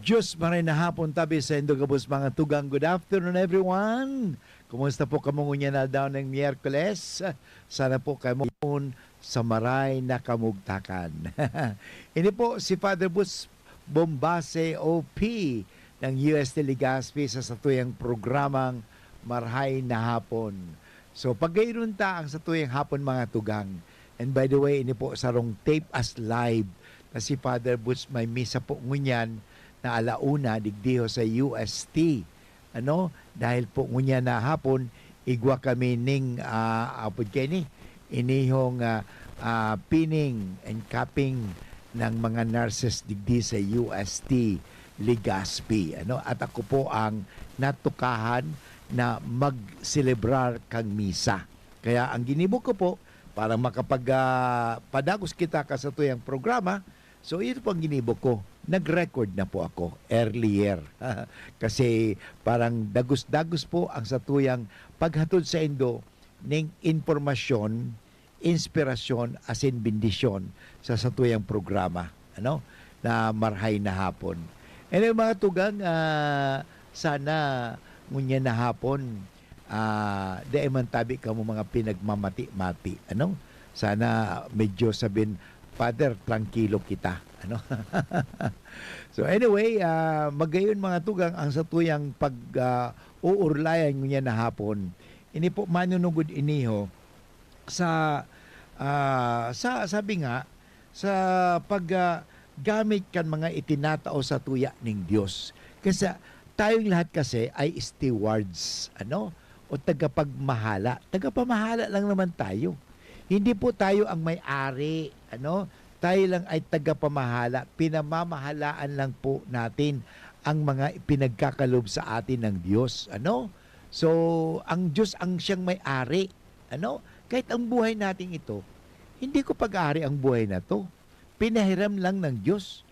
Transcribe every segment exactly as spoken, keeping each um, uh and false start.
Diyos, maray na hapon tabi saindo gabos mga tugang. Good afternoon, everyone. Kumusta po kamo ngunyan na daw ng Miyerkules? Sana po kamo sa maray na kamugtakan. Ini po si Father Boots Bombase, O P ng U S T Legazpi sa satuyang programang Marhay na Hapon. So, pagayunon ta ang satuyang hapon, mga tugang. And by the way, ini po sarong tape as live na si Father Boots may misa po ngunyan na ala una digdiho sa U S T. Ano, dahil po ngunyan na hapon, igwa kami ning, ah, apod kaini, inihong, ah, ah, pinning and capping ng mga nurses digdi sa U S T Legazpi, ano, at ako po ang natukahan na magselebrar kan misa. Kaya ang ginibo ko po, para makapag, ah, padagos kita ka satuyang programa, so, ito po ang ginibo ko. Nag-record na po ako earlier. Kasi parang dagos-dagos po ang satuyang paghatod saindo ning impormasyon, inspirasyon, asin bendisyon sa satuyang programa, ano, na Marhay na Hapon. Anyway, mga tugang, ah, sana ngunyan na hapon, ah, dai man tabi kamo mga pinagmamati-mati, ano? Sana medyo sabin, "Father, trangkilo kita," ano? So anyway, ah, magayon mga tugang ang satuyang pag, ah, uurlayan ngunyan na hapon. Ini po manunugod iniho sa, ah, sa, sabi nga, sa pag, ah, gamit kan mga itinatao sa tuya ning Dios. Kasi tayong lahat kasi ay stewards, ano, o tagapagmahala. Tagapamahala lang naman tayo. Hindi po tayo ang may-ari, ano? Tayo lang ay tagapamahala. Pinamamahalaan lang po natin ang mga ipinagkakalob sa atin ng Dios, ano? So, ang Dios ang siyang may-ari, ano? Kahit ang buhay nating ito, hindi ko pag-ari ang buhay na 'to. Pinahiram lang ng Dios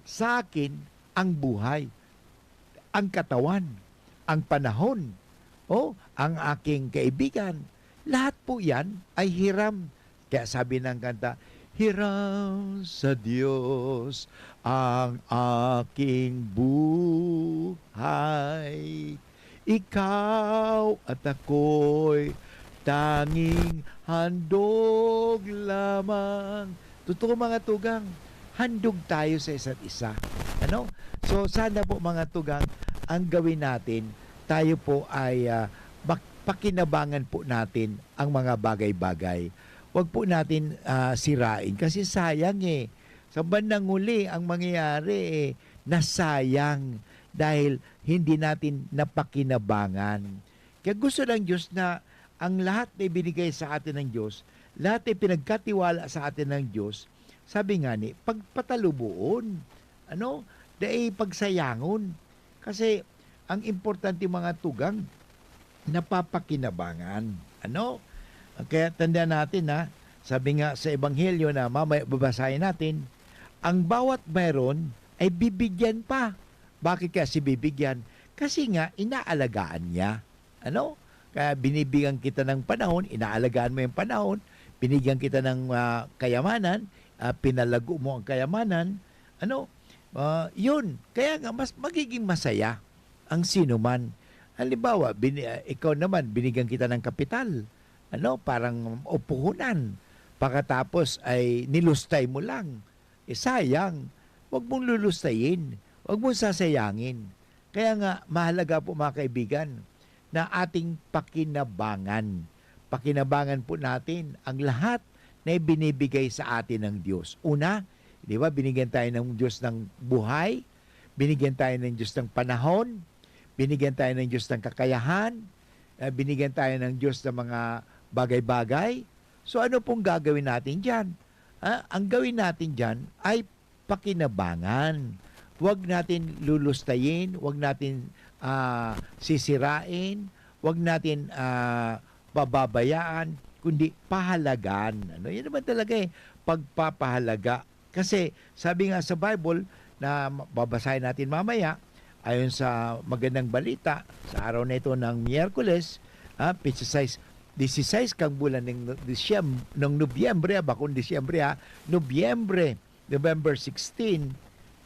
sa akin ang buhay, ang katawan, ang panahon, o ang aking kaibigan. Lahat po 'yan ay hiram. Kaya sabi ng kanta, "Hiram sa Diyos ang aking buhay. Ikaw at ako'y tanging handog lamang." Totoo, mga tugang, handog tayo sa isa't isa. Ano? So, sana po, mga tugang, ang gawin natin, tayo po ay, ah, mak-, pakinabangan po natin ang mga bagay-bagay. Huwag po natin, ah, sirain kasi sayang, eh. Sa bandang huli, ang mangyayari, eh, nasayang dahil hindi natin napakinabangan. Kaya gusto ng Diyos na ang lahat na ibinigay sa atin ng Diyos, lahat na ipinagkatiwala sa atin ng Diyos, sabi nga ni, pagpataluboon, ano, dai pagsayangon. Kasi ang importante, mga tugang, napapakinabangan. Ano? Kaya tandaan natin, ha, sabi nga sa Ebanghelyo na mamaya babasahin natin, ang bawat mayroon ay bibigyan pa. Bakit kaya si bibigyan? Kasi nga, inaalagaan niya. Ano? Kaya binibigyan kita ng panahon, inaalagaan mo yung panahon, binigyan kita ng, ah, kayamanan, ah, pinalago mo ang kayamanan, ano? Ah, yun. Kaya nga, mas magiging masaya ang sino man. Halimbawa, bini-, ah, ikaw naman, binigyan kita ng kapital, ano, parang puhunan. Pagkatapos ay nilustay mo lang. Eh, sayang. Wag mong lulustayin. Wag mong sasayangin. Kaya nga, mahalaga po, mga kaibigan, na ating pakinabangan. Pakinabangan po natin ang lahat na ibinibigay sa atin ng Diyos. Una, di ba, binigyan tayo ng Diyos ng buhay, binigyan tayo ng Diyos ng panahon, binigyan tayo ng Diyos ng kakayahan, ah, binigyan tayo ng Diyos ng mga bagay-bagay. So, ano pong gagawin natin diyan? Ah, ang gawin natin diyan ay pakinabangan. Huwag natin lulustayin, huwag natin, ah, sisirain, huwag natin, ah, pababayaan, kundi pahalagan. Ano, yun naman talaga, eh, pagpapahalaga. Kasi sabi nga sa Bible na ma-, babasahin natin mamaya, ayon sa Magandang Balita, sa araw na ito ng Miyerkules, ah, petsa sais, dieciséis kang bulan ng Disyem-, ng Nobyembre, ah, bakong Disyembre, ah, Nobyembre, November sixteen,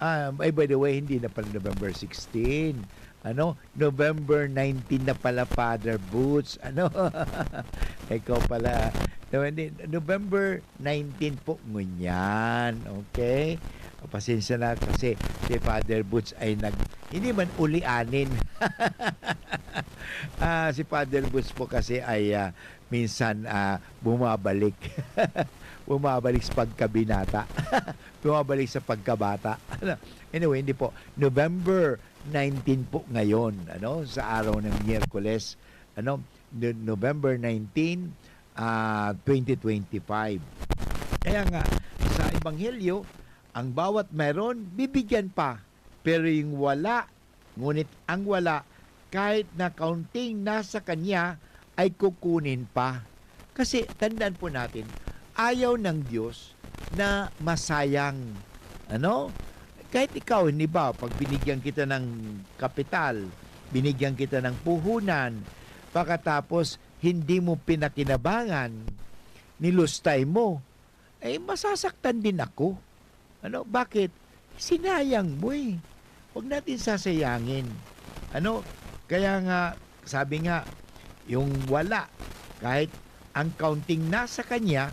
Ah, ay, by the way, hindi na pala November sixteen. Ano? November nineteen na pala, Father Boots. Ano? Ikaw pala. No, hindi. November nineteen po ngunyan. Okay? Pasensya na kasi si Father Boots ay nag-, hindi man ulianin. Ah, si Father Boots po kasi ay, ah, minsan, ah, bumabalik. Bumabalik sa pagkabinata. Bumabalik sa pagkabata. Anyway, hindi po. November nineteen po ngayon, ano, sa araw ng Miyerkules, ano, No-, November nineteen, ah, twenty twenty-five. Kaya nga, sa Ebanghelyo, ang bawat meron, bibigyan pa. Pero yung wala, ngunit ang wala, kahit na kaunting nasa kanya, ay kukunin pa. Kasi tandaan po natin, ayaw ng Diyos na masayang. Ano? Kahit ikaw, hindi ba, pag binigyan kita ng kapital, binigyan kita ng puhunan, pagkatapos hindi mo pinakinabangan, nilustay mo, eh, masasaktan din ako. Ano? Bakit? Sinayang mo eh. Huwag natin sasayangin. Ano? Kaya nga, sabi nga, yung wala, kahit ang kaunting nasa kanya,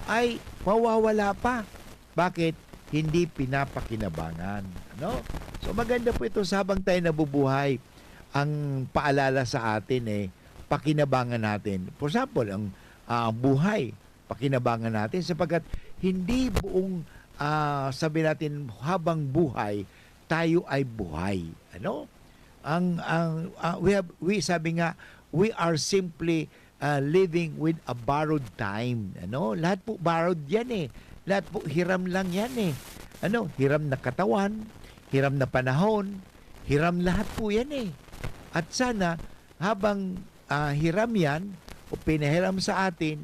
ay mawawala pa. Bakit? Hindi pinapakinabangan. Ano? So, maganda po ito sa habang tayo nabubuhay. Ang paalala sa atin eh, pakinabangan natin. For example, ang, ah, buhay, pakinabangan natin sapagkat hindi buong, ah, sabi natin, habang buhay, tayo ay buhay. Ano? Ang, ang, ah, we have, we, sabi nga, we are simply, ah, living with a borrowed time. Ano? Lahat po borrowed yan eh. Lahat po hiram lang yan eh. Ano? Hiram na katawan, hiram na panahon, hiram lahat po yan eh. At sana, habang, ah, hiram yan o pinahiram sa atin,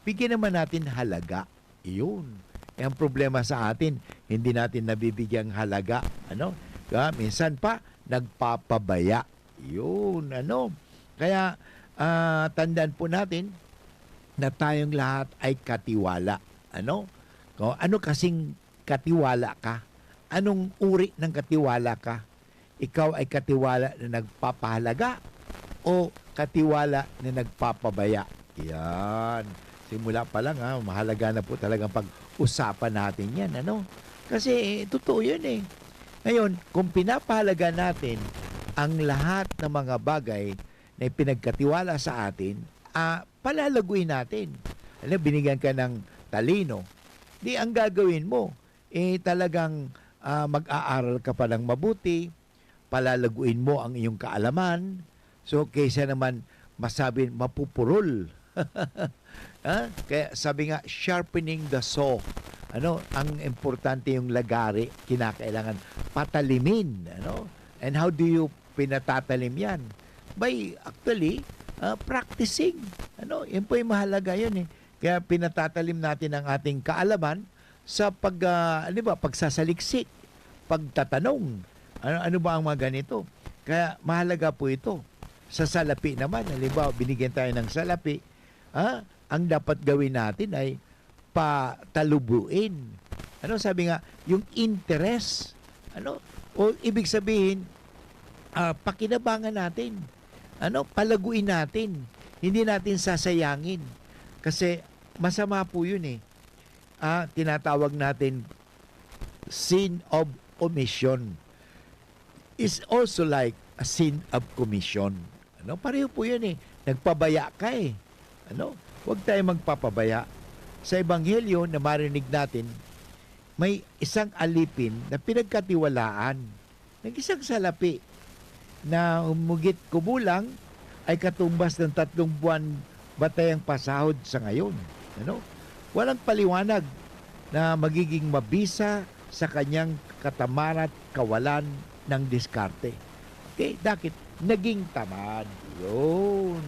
bigyan naman natin halaga. Iyon. Eh, ang problema sa atin, hindi natin nabibigyang halaga. Ano? Kaya minsan pa, nagpapabaya. Yun, ano? Kaya, ah, tandaan po natin na tayong lahat ay katiwala. Ano? Kung ano kasing katiwala ka? Anong uri ng katiwala ka? Ikaw ay katiwala na nagpapahalaga o katiwala na nagpapabaya? Yan. Simula pa lang, ha, mahalaga na po talagang pag-usapan natin yan, ano? Kasi, eh, totoo yun, eh. Ngayon, kung pinapahalaga natin ang lahat ng mga bagay na ipinagkatiwala sa atin, ah, palalaguin natin. Alam, binigyan ka ng talino. Di ang gagawin mo, eh, talagang, ah, mag-aaral ka pa ng mabuti, palalaguin mo ang iyong kaalaman. So, kaysa naman masabi, mapupurol. Ha? Kaya sabi nga, sharpening the saw. Ano, ang importante yung lagari, kinakailangan patalimin, ano? And how do you pinatatalim yan? By actually, ah, practicing. Ano, yan po yung mahalaga yun eh. Kaya pinatatalim natin ang ating kaalaman sa pag, ah, ano ba, pagsasaliksik, pagtatanong. Ano, ano ba ang mga ganito? Kaya mahalaga po ito. Sa salapi naman, halimbawa, binigyan tayo ng salapi, ha? Ang dapat gawin natin ay patalubuin. Ano sabi nga? Yung interest. Ano? O ibig sabihin, ah, pakinabangan natin. Ano? Palaguin natin. Hindi natin sasayangin. Kasi masama po yun eh. Ah, tinatawag natin sin of omission is also like a sin of commission. Ano? Pareho po yun eh. Nagpabaya ka eh. Ano? Huwag tayo magpapabaya. Sa Ebanghelyo na marinig natin, may isang alipin na pinagkatiwalaan ng isang salapi na humigit kumulang ay katumbas ng tatlong buwan batayang pasahod sa ngayon. Ano? Walang paliwanag na magiging mabisa sa kanyang katamaran at kawalan ng diskarte. Okay? Bakit? Naging tamad. Yun.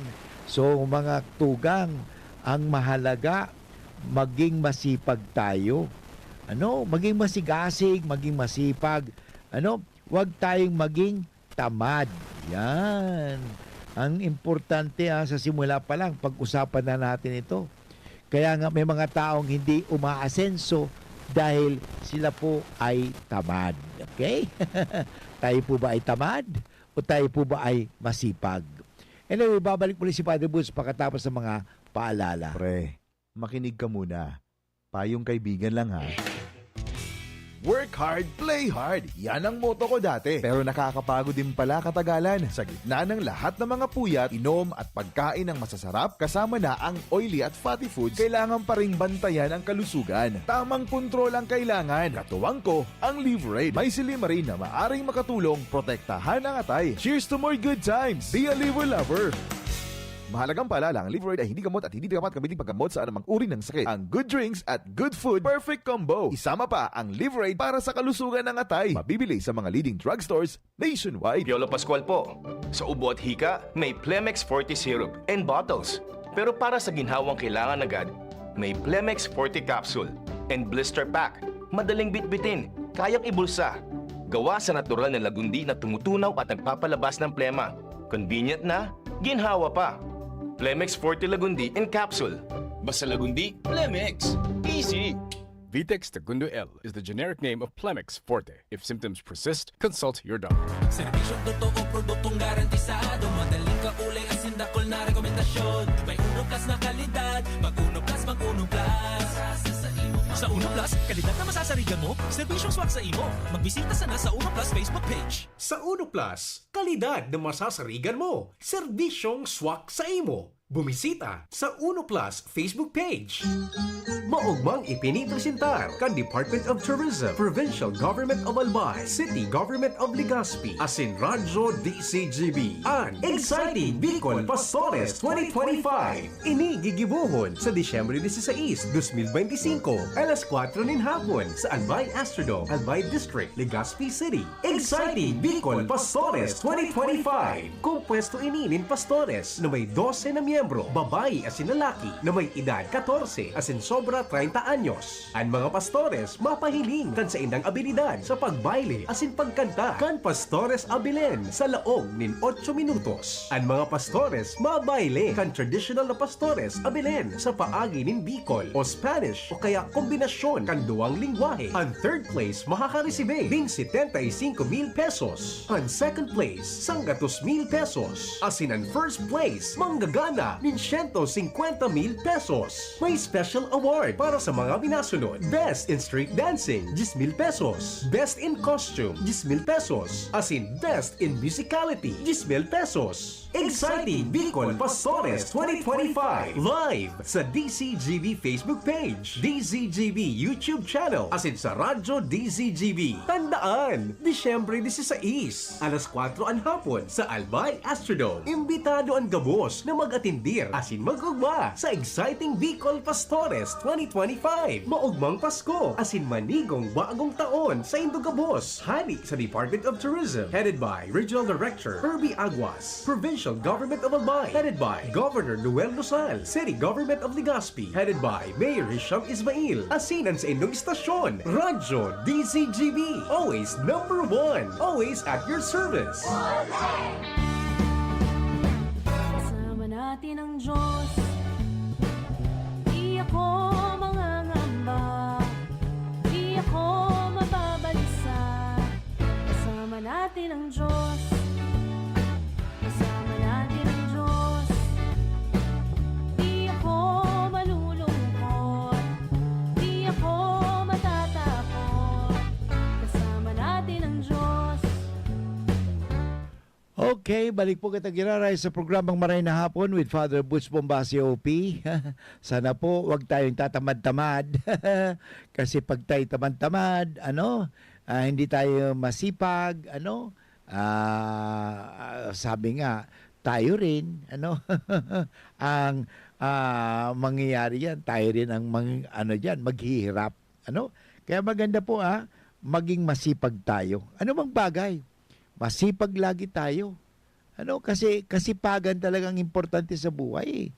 So, mga tugang, ang mahalaga, maging masipag tayo. Ano? Maging masigasig, maging masipag. Ano? Huwag tayong maging tamad. Yan. Ang importante, ah, sa simula pa lang, pag-usapan na natin ito. Kaya nga may mga taong hindi umaasenso dahil sila po ay tamad. Okay? Tayo po ba ay tamad o tayo po ba ay masipag? Anyway, babalik muli si Father Boots pagkatapos ng mga paalala. Pre, makinig ka muna. Payong kaibigan lang, ha. Work hard, play hard. Yan ang motto ko dati. Pero nakakapagod din pala katagalan. Sa gitna ng lahat ng mga puyat, inom at pagkain ng masasarap, kasama na ang oily at fatty foods, kailangan pa ring bantayan ang kalusugan. Tamang kontrol ang kailangan. Katuwang ko, ang Liverade. May silymarin na maaring makatulong protektahan ang atay. Cheers to more good times! Be a Liver Lover! Mahalagang paalala, ang Liverade ay hindi gamot at hindi dapat gamitin paggamot sa anumang uri ng sakit. Ang good drinks at good food, perfect combo. Isama pa ang Liverade para sa kalusugan ng atay. Mabibili sa mga leading drugstores nationwide. Piolo Pascual po. Sa ubo at hika, may Plemex Forte Syrup and bottles. Pero para sa ginhawang kailangan agad, may Plemex Forte Capsule and Blister Pack. Madaling bitbitin, kayang ibulsa. Gawa sa natural na lagundi na tumutunaw at nagpapalabas ng plema. Convenient na, ginhawa pa. Plemex Forte Lagundi in Capsule. Basta Lagundi, Plemex. Easy! Vitex Tagundo L is the generic name of Plemex Forte. If symptoms persist, consult your doctor. Serbisyong totoo, produktong garantisado. Madaling kaulay, asin dakul na rekomendasyon. May Uno Plus na kalidad. Mag Uno Plus, mag Uno Plus. Sa Uno Plus, kalidad na masasarigan mo, serbisyong swak sa imo. Magbisita sana sa Uno Plus Facebook page. Sa Uno Plus, kalidad na masasarigan mo, serbisyong swak sa imo. Bumisita sa Uno Plus Facebook page. Maogmang ipinipresentar kan Department of Tourism, Provincial Government of Albay, City Government of Legazpi, asin Radyo D C G B, an Exciting Bicol Pastores twenty twenty-five. Ini gigibohon sa Disyembre dieciséis, dos mil beintisinko, alas kwatro nin hapon sa Albay Astrodome, Albay District, Legazpi City. Exciting Bicol Pastores twenty twenty-five. Kompuesto ini nin pastores na may dose na miyembro, babayi asin lalaki, na may edad katorse asin sobra treinta anyos. An mga pastores mapahiling kan saindang abilidad sa pagbayle asin pagkanta. Kan Pastores Abilen sa laog nin otso minutos. An mga pastores mabayle kan traditional na Pastores Abilen sa paagi nin Bicol o Spanish o kaya kombinasyon kan duwang lengwahe. An third place makakaresibe nin setenta y cinco mil pesos. An second place, sanggatos mil pesos. Asin an first place, manggagana nin siyento singkwenta mil pesos. May special award para sa mga minasunod: Best in Street Dancing, diyes mil pesos. Best in Costume, diyes mil pesos. Asin Best in Musicality, diyes mil pesos. Exciting Bicol Pastores twenty twenty-five, live sa D C G B Facebook page, D C G B YouTube channel, asin sa Radyo D C G B. Tandaan, Disyembre dieciséis, alas kwatro an hapon sa Albay Astrodome. Imbitado an gabos na mag-atendir asin mag-ugma sa Exciting Bicol Pastores twenty twenty-five. Maugmang Pasko asin manigong bagong taon saindo gabos. Hali sa Department of Tourism, headed by Regional Director Herbie Aguas. Provincial Government of Albay, headed by Governor Noel Rosal. City Government of Legazpi, headed by Mayor Hisham Ismail. Asin an saindong istasyon, Radyo D Z G B. Always number one. Always at your service. Kasama natin ang Diyos. Di ako mangangamba. Di ako mababalisa. Kasama natin ang Diyos. Kasama natin ang Diyos. Di ako malulungkot. Di ako matatakot. Kasama natin ang Diyos. Okay, balik po kita giraray sa programang Maray na Hapon with Father Butch Bombacio, O P. Sana po wag tayong tatamad-tamad. Kasi pag tayo tamad-tamad, ano, ah, hindi tayo masipag, ano, ah, ah, sabi nga, tayo rin, ano, ang, ah, mangyayari yan, tayo rin ang mang-, ano dyan, maghihirap, ano. Kaya maganda po, ah, maging masipag tayo. Ano mang bagay, masipag lagi tayo. Ano, kasi kasipagan talagang importante sa buhay, eh.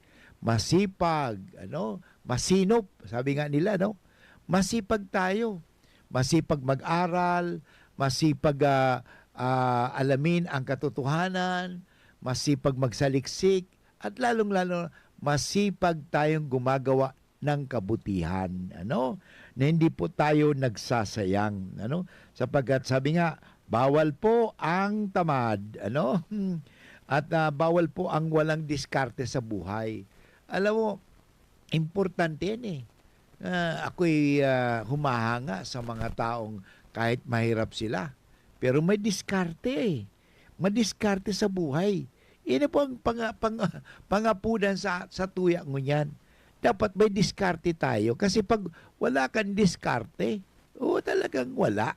Masipag, ano, masinop, sabi nga nila, no? Masipag tayo. Masipag mag-aral, masipag, ah, ah, alamin ang katotohanan, masipag magsaliksik, at lalong-lalo, masipag tayong gumagawa ng kabutihan, ano? Na hindi po tayo nagsasayang, ano? Sapagkat sabi nga, "Bawal po ang tamad," ano? At, ah, bawal po ang walang diskarte sa buhay. Alam mo, importante yan, eh. Ah, ako'y, ah, humahanga sa mga taong kahit mahirap sila, pero may diskarte, eh. Madiskarte sa buhay. Yan po ang panga-, panga-, pangapudan sa, sa tuya ngunyan. Dapat may diskarte tayo. Kasi pag wala kang diskarte, oo, talagang wala.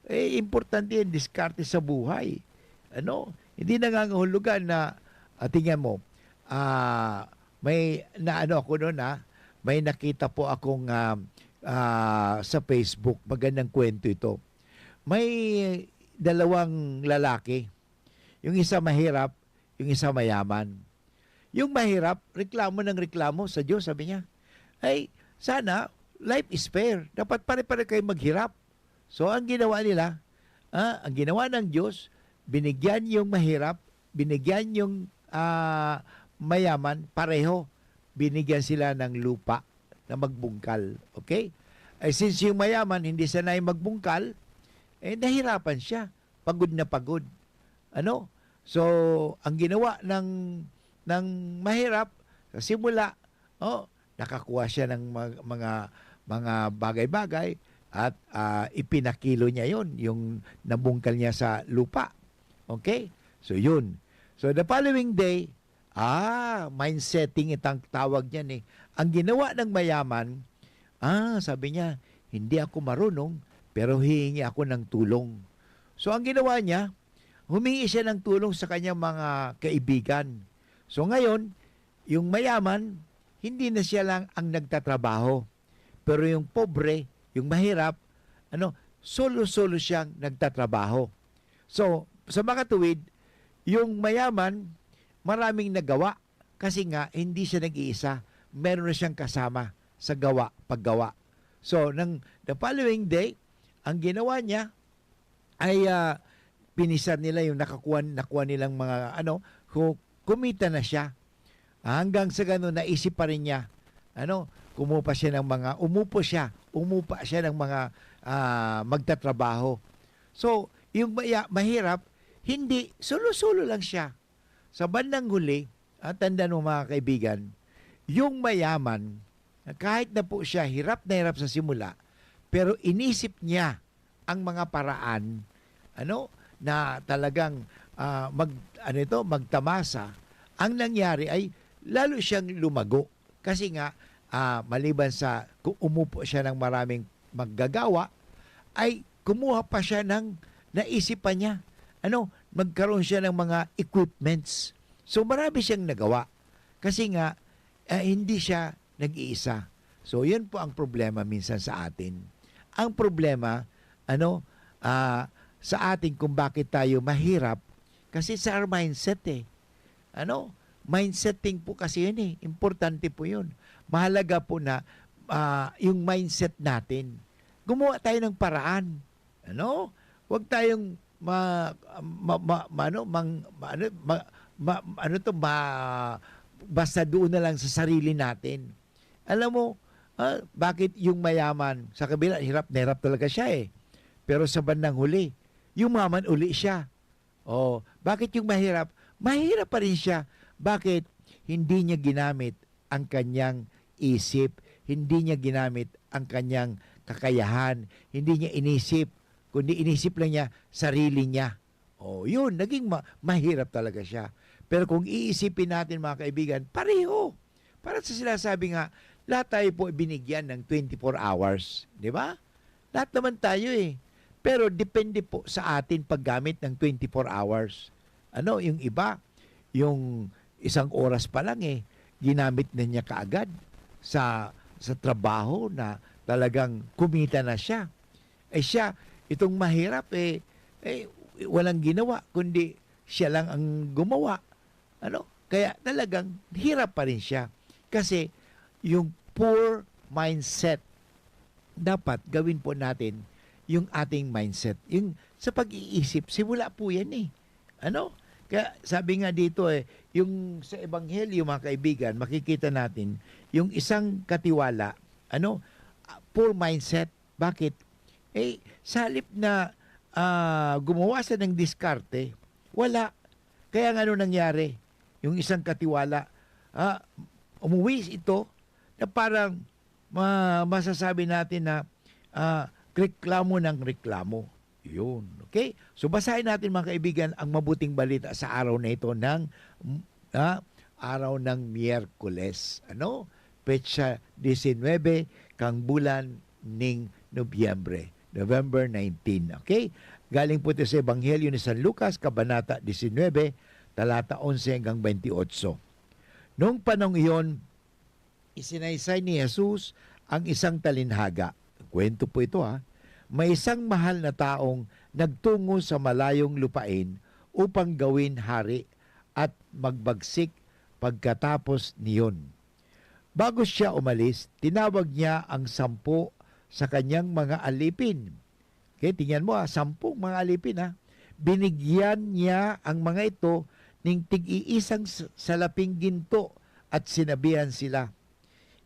Eh, importante yan, diskarte sa buhay. Ano? Hindi nangangahulugan na, ah, tingnan mo, ah, may naano ako noon, ah, may nakita po akong, ah, ah, sa Facebook, magandang kwento ito. May dalawang lalaki, yung isa mahirap, yung isa mayaman. Yung mahirap, reklamo ng reklamo sa Diyos, sabi niya. Ay, sana, life is fair. Dapat pare-pare kayo maghirap. So, ang ginawa nila, ah, ang ginawa ng Diyos, binigyan yung mahirap, binigyan yung, ah, mayaman, pareho. Binigyan sila ng lupa na magbungkal. Okay? Ay, since yung mayaman, hindi sanay magbungkal, eh, nahirapan siya. Pagod na pagod. Ano? So, ang ginawa ng, ng mahirap, sa simula, oh, nakakuha siya ng mga, mga, mga bagay-bagay at, ah, ipinakilo niya yon, yung nabungkal niya sa lupa. Okay? So, yun. So, the following day, ah, mind setting itang tawag niyan, eh. Ang ginawa ng mayaman, ah, sabi niya, "Hindi ako marunong, pero hihingi ako ng tulong." So, ang ginawa niya, humingi siya ng tulong sa kanyang mga kaibigan. So, ngayon, yung mayaman, hindi na siya lang ang nagtatrabaho. Pero yung pobre, yung mahirap, ano, solo-solo siyang nagtatrabaho. So, sa makatuwid, yung mayaman, maraming nagawa kasi nga hindi siya nag-iisa. Meron na siyang kasama sa gawa, paggawa. So, nang the following day, ang ginawa niya ay, ah, pinisar nila yung nakakuha, nakuha nilang mga ano, ku-, kumita na siya. Hanggang sa gano'n, naisip pa rin niya, ano, kumuha pa siya ng mga, umupo siya, umupa siya ng mga, ah, magtatrabaho. So, yung maya-, mahirap, hindi, solo-solo lang siya. Sa bandang huli, ah, tandaan mo, mga kaibigan, yung mayaman, kahit na po siya hirap na hirap sa simula, pero inisip niya ang mga paraan, ano, na talagang, ah, mag-, ano ito, magtamasa. Ang nangyari ay lalo siyang lumago. Kasi nga, ah, maliban sa ku-, umupo siya ng maraming maggagawa, ay kumuha pa siya ng naisip pa niya. Ano, magkaroon siya ng mga equipments. So, marami siyang nagawa. Kasi nga, ah, hindi siya nag-iisa. So, yun po ang problema minsan sa atin. Ang problema, ano, ah, sa atin kung bakit tayo mahirap, kasi sa our mindset eh. Ano? Mindset thing po kasi yun eh. Importante po yun. Mahalaga po na, ah, yung mindset natin. Gumawa tayo ng paraan. Ano? Huwag tayong ma-, ma-, ma-, ma-, ano, mang-, ma-, ano, ma-, ma-, ano to, ma-, basta doon na lang sa sarili natin. Alam mo, ah, bakit yung mayaman, sa kabila, hirap na hirap talaga siya eh. Pero sa bandang huli, yumaman uli siya. Oh, bakit yung mahirap? Mahirap pa rin siya. Bakit? Hindi niya ginamit ang kanyang isip. Hindi niya ginamit ang kanyang kakayahan. Hindi niya inisip, kundi inisip lang niya sarili niya. Oh, yun, naging ma-, mahirap talaga siya. Pero kung iisipin natin, mga kaibigan, pareho. Para sa sinasabi nga, lahat tayo po binigyan ng twenty-four hours, di ba? Lahat naman tayo eh. Pero depende po sa atin paggamit ng twenty-four hours. Ano, yung iba, yung isang oras pa lang eh, ginamit na niya kaagad sa, sa trabaho na talagang kumita na siya. Eh siya, itong mahirap eh, eh, walang ginawa, kundi siya lang ang gumawa. Ano? Kaya talagang hirap pa rin siya. Kasi yung poor mindset, dapat gawin po natin yung ating mindset. Yung sa pag-iisip, simula po yan eh. Ano? Kaya sabi nga dito eh, yung sa Ebanghelyo, mga kaibigan, makikita natin yung isang katiwala, ano, ah, poor mindset. Bakit? Eh, sa halip na, ah, gumawa siya ng diskarte, wala. Kaya nga ano nangyari? Yung isang katiwala, ah, umuwi ito na parang ma-, masasabi natin na, ah, reklamo ng reklamo. Yun. Okay? So, basahin natin, mga kaibigan, ang mabuting balita sa araw na ito ng, ah, araw ng Miyerkules. Ano? Petsa disinwebe kang bulan ning Nobyembre, November nineteen. Okay? Galing po ito sa Ebanghelyo ni San Lucas, Kabanata disinwebe, talata onse hanggang bentiyotso. Noong panahong iyon, isinaysay ni Jesus ang isang talinhaga. Kwento po ito, ha. May isang mahal na taong nagtungo sa malayong lupain upang gawin hari at magbagsik pagkatapos niyon. Bago siya umalis, tinawag niya ang sampu sa kanyang mga alipin. Okay, tingnan mo, ah, sampung mga alipin, ah. Binigyan niya ang mga ito ning tig-iisang s-, salaping ginto at sinabihan sila,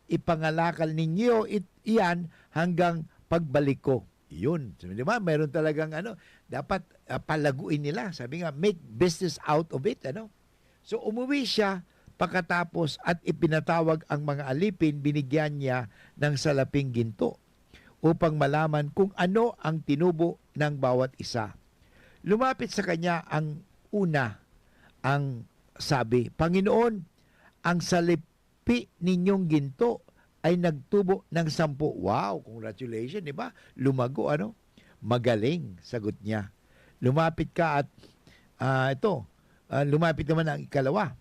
"Ipangalakal ninyo it-, iyan hanggang pagbalik ko." Yun. So, di ba? Mayroon talagang ano, dapat, ah, palaguin nila. Sabi nga, "Make business out of it," ano? So, umuwi siya pakatapos at ipinatawag ang mga alipin, binigyan niya ng salaping ginto upang malaman kung ano ang tinubo ng bawat isa. Lumapit sa kanya ang una, ang sabi, "Panginoon, ang salapi ninyong ginto ay nagtubo ng sampu." Wow, congratulations, di ba? Lumago, ano? "Magaling," sagot niya. "Lumapit ka at, ah, ito, ah, lumapit naman ang ikalawa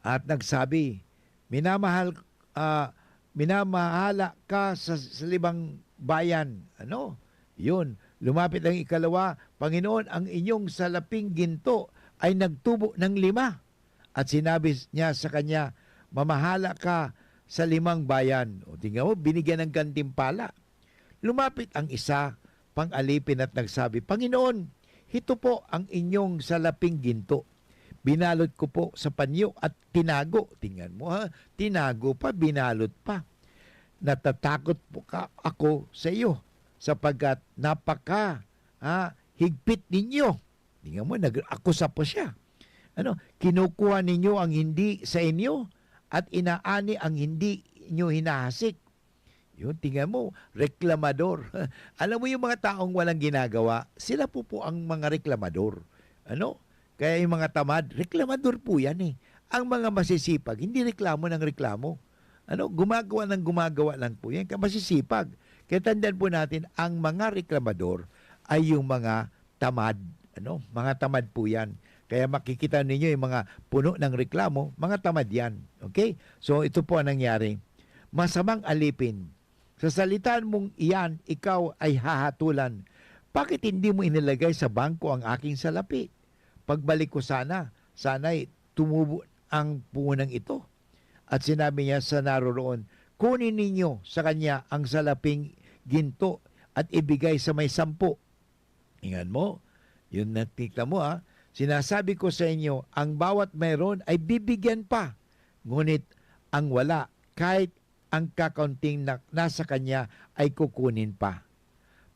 at nagsabi, 'Minamahal, ah, minamahala ka sa, sa limang bayan.'" Ano? Yun. Lumapit ang ikalawa, "Panginoon, ang inyong salaping ginto ay nagtubo ng lima." At sinabi niya sa kanya, "Mamahala ka sa limang bayan." O, tingnan mo, binigyan ng gantimpala. Lumapit ang isa pang alipin at nagsabi, "Panginoon, hito po ang inyong salaping ginto. Binalot ko po sa panyo at tinago." Tingnan mo, ha, tinago pa, binalot pa. "Natatakot po ka, ako sa iyo, sapagkat napaka, ha, higpit ninyo." Tingnan mo, nag-akusa pa siya. Ano, "Kinukuha ninyo ang hindi sa inyo at inaani ang hindi nyo hinahasik." Yun, tingnan mo, reklamador. Alam mo yung mga taong walang ginagawa, sila po po ang mga reklamador. Ano? Kaya yung mga tamad, reklamador po yan eh. Ang mga masisipag, hindi reklamo ng reklamo. Ano? Gumagawa ng gumagawa lang po yan. Kaya masisipag. Kaya tandaan po natin, ang mga reklamador ay yung mga tamad. Ano? Mga tamad po yan. Kaya makikita ninyo yung mga puno ng reklamo, mga tamad yan. Okay? So, ito po ang nangyari. "Masamang alipin, sa salita mong iyan, ikaw ay hahatulan. Bakit hindi mo inilagay sa bangko ang aking salapi? Pagbalik ko sana, sana'y tumubo ang puhunang ito." At sinabi niya sa naroroon, "Kunin ninyo sa kanya ang salaping ginto at ibigay sa may sampu." Ingan mo, yun nakita mo, ah. "Sinasabi ko sa inyo, ang bawat mayroon ay bibigyan pa, ngunit ang wala, kahit ang kakaunting na nasa kanya, ay kukunin pa."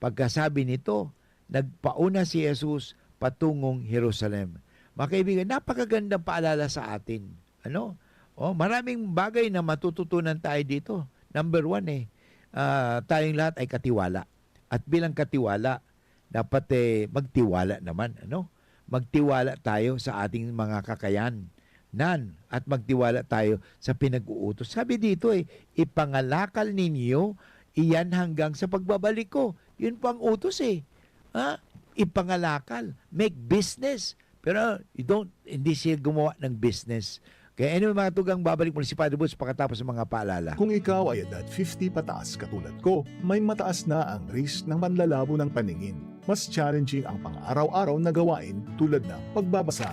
Pagkasabi nito, nagpauna si Jesus patungong Jerusalem. Mga kaibigan, napakagandang paalala sa atin. Ano? Oh, maraming bagay na matututunan tayo dito. Number one eh, ah, tayong lahat ay katiwala. At bilang katiwala, dapat eh, magtiwala naman. Ano? Magtiwala tayo sa ating mga kakayanan at magtiwala tayo sa pinag-uutos. Sabi dito eh, "Ipangalakal ninyo iyan hanggang sa pagbabalik ko." Yun po ang utos eh. Ha? Ipangalakal. Make business. Pero you don't, hindi siya gumawa ng business. Kaya anyway, mga tugang, babalik muli si Father Boots pakatapos ng mga paalala. Kung ikaw ay edad fifty pataas katulad ko, may mataas na ang risk ng panlalabo ng paningin. Mas challenging ang pang-araw-araw na gawain tulad ng pagbabasa,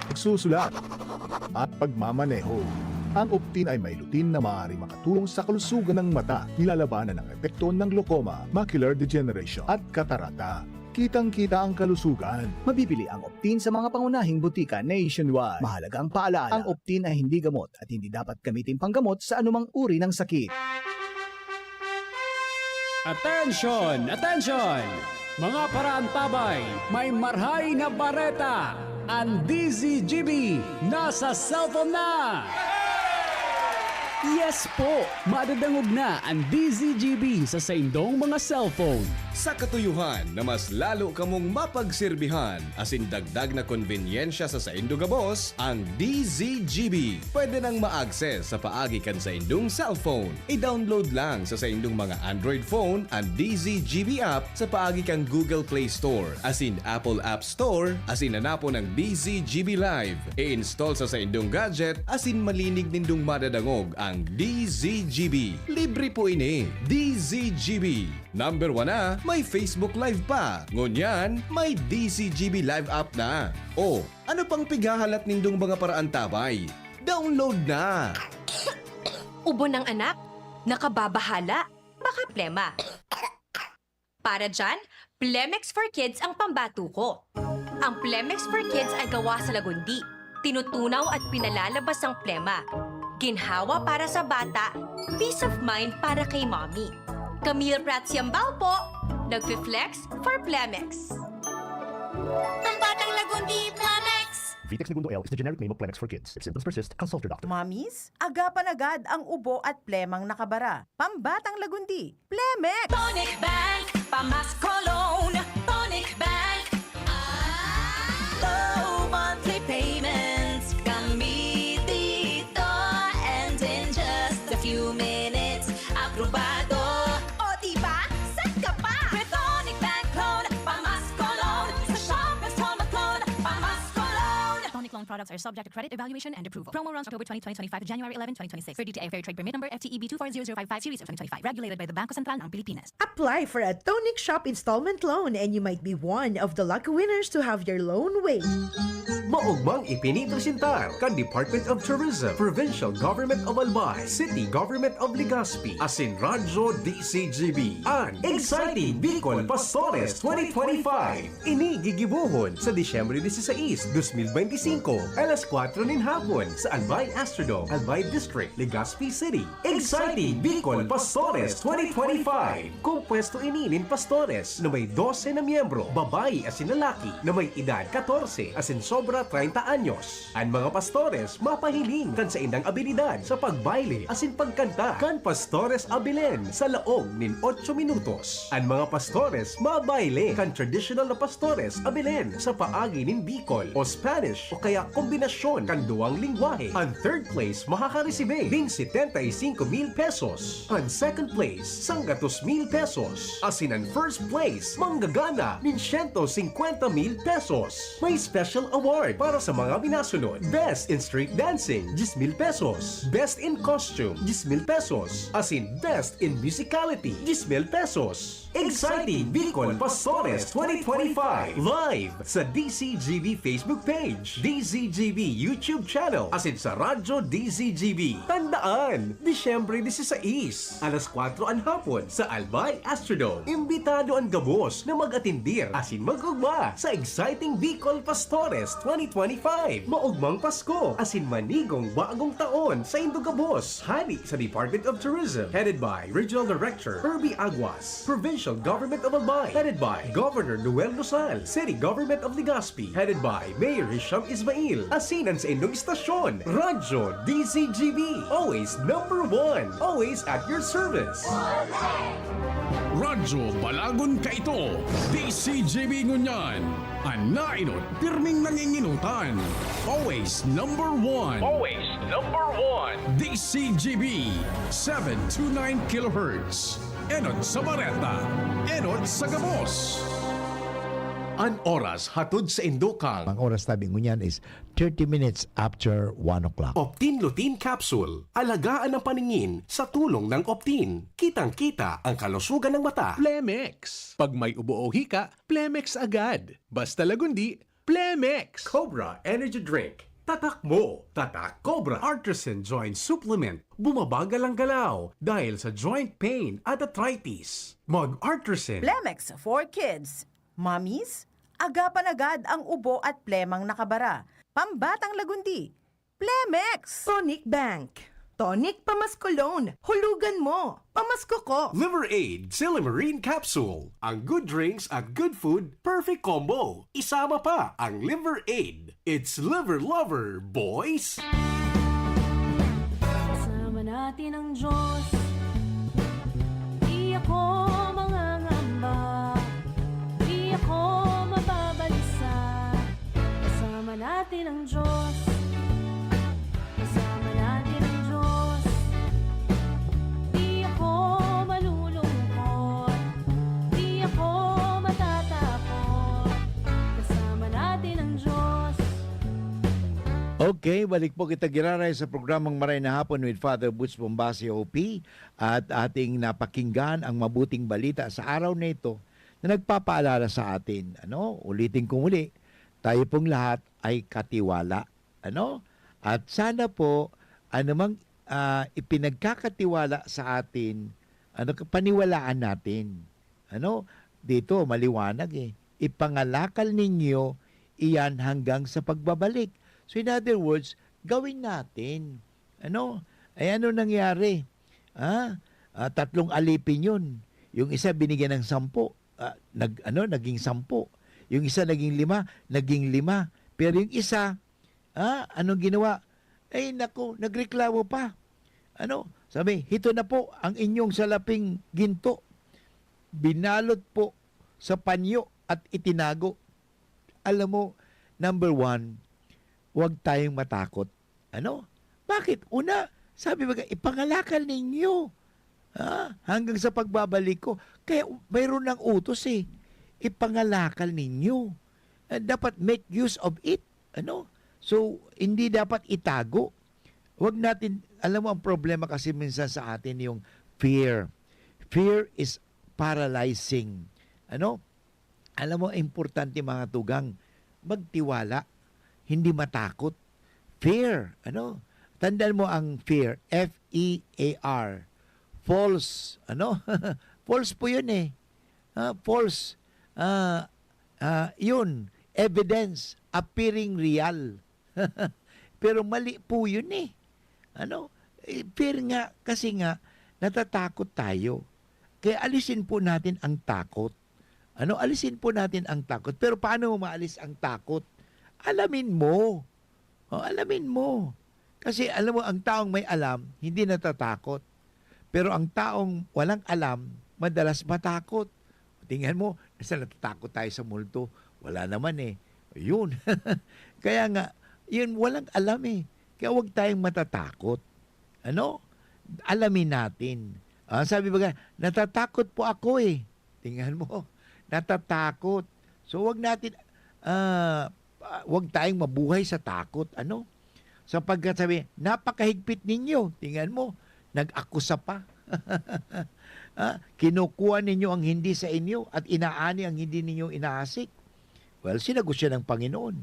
pagsusulat, at pagmamaneho. Ang Optin ay may lutein na maaaring makatulong sa kalusugan ng mata, nilalabanan ang epekto ng glaucoma, macular degeneration, at katarata. Kitang-kita ang kalusugan. Mabibili ang Optin sa mga pangunahing butika nationwide. Mahalagang paalaala, ang Optin ay hindi gamot at hindi dapat gamitin panggamot sa anumang uri ng sakit. Attention! Attention! Mga paraantabay, may marhay na bareta! An D Z G B nasa cellphone na! Yes po! Madadangog na an D Z G B sa saindong mga cellphone. Sa katuyohan na mas lalo kamong mapagserbihan asin dagdag na konbenyensya sa saindo gabos, ang D Z G B pwede nang ma-access sa paagi kan saindong cellphone. I-download lang sa saindong mga Android phone an D Z G B app sa paagi kan Google Play Store asin Apple App Store asin hanapon ang D Z G B Live. I-install sa saindong gadget asin malinig nindong madadangog ang D Z G B. Libre po ini. D Z G B. Number one na, may Facebook Live pa. Ngunyan, may D Z G B Live app na. O, ano pang pighahalat nindong mga paraantabay? Download na! Ubo ng anak? Nakababahala? Baka plema. Para dyan, Plemex for Kids ang pambato ko. Ang Plemex for Kids ay gawa sa lagundi. Tinutunaw at pinalalabas ang plema. Ginhawa para sa bata, peace of mind para kay mommy. Camille Prats Yambao po, nagfi-flex for Plemex. Ang batang lagundi, Plemex! Vitex Negundo L is the generic name of Plemex for Kids. If symptoms persist, consult your doctor. Mommies, agapan agad ang ubo at plemang nakabara. Pambatang lagundi, Plemex! Tonic Bank, pamasko loan. Tonic Bank. Low monthly payments. Gamitin ito and in just a few minutes, aprobado. O diba? Set ka pa! With Tonic Bank Loan, pamasko loan. Sa shop, installment loan, pamasko loan. Tonic loan products are subject to credit evaluation and approval. Promo runs October twenty, twenty twenty-five to January eleven, twenty twenty-six. For D T I Fair Trade Permit number F T E B two four zero zero five five series of twenty twenty-five. Regulated by the Bangko Sentral ng Pilipinas. Apply for a Tonic Shop installment loan and you might be one of the lucky winners to have your loan waived. Maogmang ipinipresentar kan Department of Tourism, Provincial Government of Albay, City Government of Legazpi, asin Radyo D Z G B, an Exciting Bicol Pastores twenty twenty-five. Ini gigibohon sa Disyembre dieciséis, dos mil beintisinko, alas kwatro nin hapon sa Albay Astrodome, Albay District, Legazpi City. Exciting Bicol Pastores twenty twenty-five. Kompuesto ini nin pastores na may dose na miyembro, babayi asin lalaki, na may edad katorse asin sobra treinta anyos. An mga pastores mapahiling kan saindang abilidad sa pagbayle asin pagkanta kan Pastores Abilen sa laog nin otso minutos. An mga pastores mabayle kan tradisyonal na Pastores Abilen sa paagi nin Bicol o Spanish o kaya kombinasyon kan duwang lengwahe. An third place makakaresibe nin setenta y cinco mil pesos. An second place, sanggatos mil pesos. Asin an first place, manggagana nin siyento singkwenta mil pesos. May special award para sa mga minasunod. Best in Street Dancing, diyes mil pesos. Best in Costume, diyes mil pesos. Asin Best in Musicality, diyes mil pesos. Exciting Bicol Pastores twenty twenty-five, live sa D Z G B Facebook page, D Z G B YouTube channel, asin sa Radyo D Z G B. Tandaan, Disyembre dieciséis, alas kwatro an hapon sa Albay Astrodome. Imbitado an gabos na mag-atendir asin mag-ugma sa Exciting Bicol Pastores twenty twenty-five. Maogmang Pasko asin manigong bagong taon saindo gabos. Hali sa Department of Tourism, headed by Regional Director Herbie Aguas. Provincial Government of Albay, headed by Governor Noel Rosal. City Government of Legazpi, headed by Mayor Hisham Ismail. Asin an saindong istasyon, Radyo D Z G B. Always number one. Always at your service. Radyo Balagon kaito, D Z G B ngunyan. An naenot, pirming nanginginutan. Always number one. Always number one. D Z G B, seven two nine kilohertz. Enot sa bareta, enot sa gabos. An oras hatod saindo kan. Ang oras tabi ngunyan is thirty minutes after one o'clock. Optin Lutein Capsule. Alagaan ang paningin sa tulong ng Optin. Kitang-kita ang kalusugan ng mata. Plemex. Pag may ubo o hika, Plemex agad. Basta lagundi, Plemex. Cobra Energy Drink. Tatak mo, tatak Cobra. Artisan Joint Supplement. Bumabagal ang galaw dahil sa joint pain at arthritis. Mag-Artisan. Plemex for Kids. Mommies, agapan agad ang ubo at plemang nakabara. Pambatang lagundi, Plemex! Tonic Bank. Tonic Pamasko Loan. Hulugan mo. Pamasko ko. Liver Aid, Silymarin Capsule. Ang good drinks at good food, perfect combo. Isama pa ang Liver Aid. It's Liver Lover, boys! Kasama natin ang Diyos. Di ako mangangamba. Di ako mababalisa. Kasama natin ang Diyos. Kasama natin ang Diyos. Di ako malulungkot. Di ako matatakot. Kasama natin ang Diyos. Okay, balik po kita giraray sa programang Maray na Hapon with Father Butch Bombasio, O P, at ating napakinggan ang mabuting balita sa araw na ito na nagpapaalala sa atin. Ano, ulitin ko muli, tayo pong lahat ay katiwala. Ano? At sana po, anumang, ah, ipinagkakatiwala sa atin, ano, paniwalaan natin. Ano? Dito, maliwanag eh. "Ipangalakal ninyo iyan hanggang sa pagbabalik." So, in other words, gawin natin. Ano? Ay, ano nangyari? Ah, ah, tatlong alipin yun. Yung isa binigyan ng sampu, ah, nag-, ano, naging sampu. Yung isa naging lima, naging lima. Pero yung isa, ah, anong ginawa? Ay, naku, nagreklamo pa. Ano? Sabi, "Hito na po ang inyong salaping ginto. Binalot po sa panyo at itinago." Alam mo, number one, huwag tayong matakot. Ano? Bakit? Una, sabi baga, "Ipangalakal ninyo, ha? Hanggang sa pagbabalik ko." Kaya mayroon ng utos eh. "Ipangalakal ninyo." Ah, dapat make use of it. Ano? So, hindi dapat itago. Huwag natin, alam mo, ang problema kasi minsan sa atin yung fear. Fear is paralyzing. Ano? Alam mo, importante, mga tugang, magtiwala, hindi matakot. Fear, ano? Tandaan mo ang fear, F E A R. False, ano? False po yun eh. Ah, false. Ah, ah, yun, evidence appearing real. Pero mali po yun eh. Ano? Eh, fear nga, kasi nga, natatakot tayo. Kaya alisin po natin ang takot. Ano? Alisin po natin ang takot. Pero paano mo maalis ang takot? Alamin mo. O, alamin mo. Kasi alam mo, ang taong may alam, hindi natatakot. Pero ang taong walang alam, madalas matakot. Tingnan mo, nasa natatakot tayo sa multo? Wala naman eh. Yun. Kaya nga, yun, walang alam eh. Kaya huwag tayong matatakot. Ano? Alamin natin. Ah, sabi baga, "Natatakot po ako eh." Tingnan mo, natatakot. So, wag natin, ah, ah, wag tayong mabuhay sa takot, ano? Sapagkat sabi, "Napakahigpit ninyo." Tingnan mo, nag-akusa pa. Ah, "Kinukuha ninyo ang hindi sa inyo at inaani ang hindi ninyo inaasik." Well, sinagot siya ng Panginoon.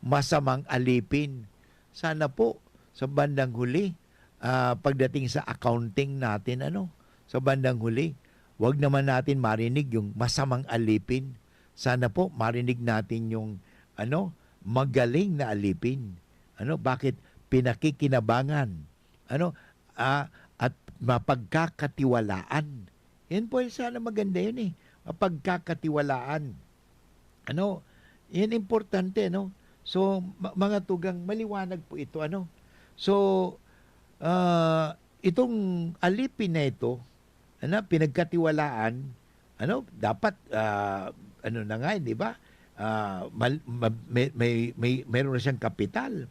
Masamang alipin. Sana po, sa bandang huli, ah, pagdating sa accounting natin, ano, sa bandang huli, wag naman natin marinig yung masamang alipin. Sana po, marinig natin yung, ano, magaling na alipin. Ano, bakit? Pinakikinabangan. Ano, ah, at mapagkakatiwalaan. Yan po, sana maganda yun eh. Mapagkakatiwalaan. Ano, yan importante, no? So, ma-, mga tugang, maliwanag po ito, ano? So, ah, itong alipin na ito, ano, pinagkatiwalaan, ano, dapat, ah, ano na nga, di ba? Ah, mal-, ma-, may, may, may, meron na siyang kapital.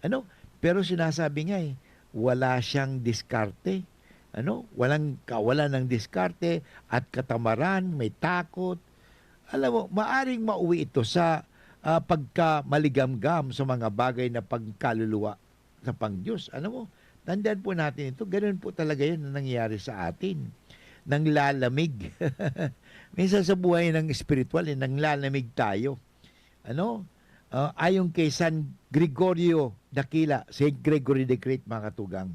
Ano? Pero sinasabi nga eh, wala siyang diskarte. Ano? Walang kawalan ng diskarte at katamaran, may takot. Alam mo, maaring mauwi ito sa, ah, pagkamaligamgam sa mga bagay na pangkaluluwa, sa pang-Diyos. Alam mo, tandaan po natin ito, ganun po talaga yun na nangyayari sa atin. Nanglalamig. Minsan sa buhay ng espiritual, eh, nanglalamig tayo. Ano? Ah, ayon kay San Gregorio Dakila, Saint Gregory the Great, mga katugang,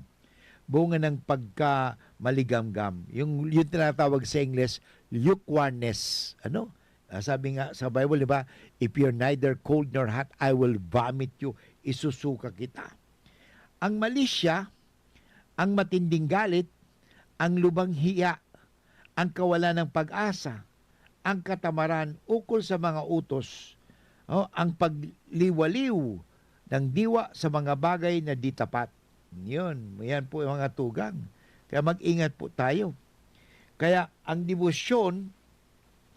bunga ng pagkamaligamgam. Yung, yung tinatawag sa Ingles, lukewarmness. Ano? Ah, sabi nga sa Bible, di ba, "If you're neither cold nor hot, I will vomit you." Isusuka kita. Ang malisya, ang matinding galit, ang lubang hiya, ang kawalan ng pag-asa, ang katamaran ukol sa mga utos, oh, ang pagliwaliw ng diwa sa mga bagay na di tapat. Yun, yan po yung mga tugang. Kaya mag-ingat po tayo. Kaya ang debosyon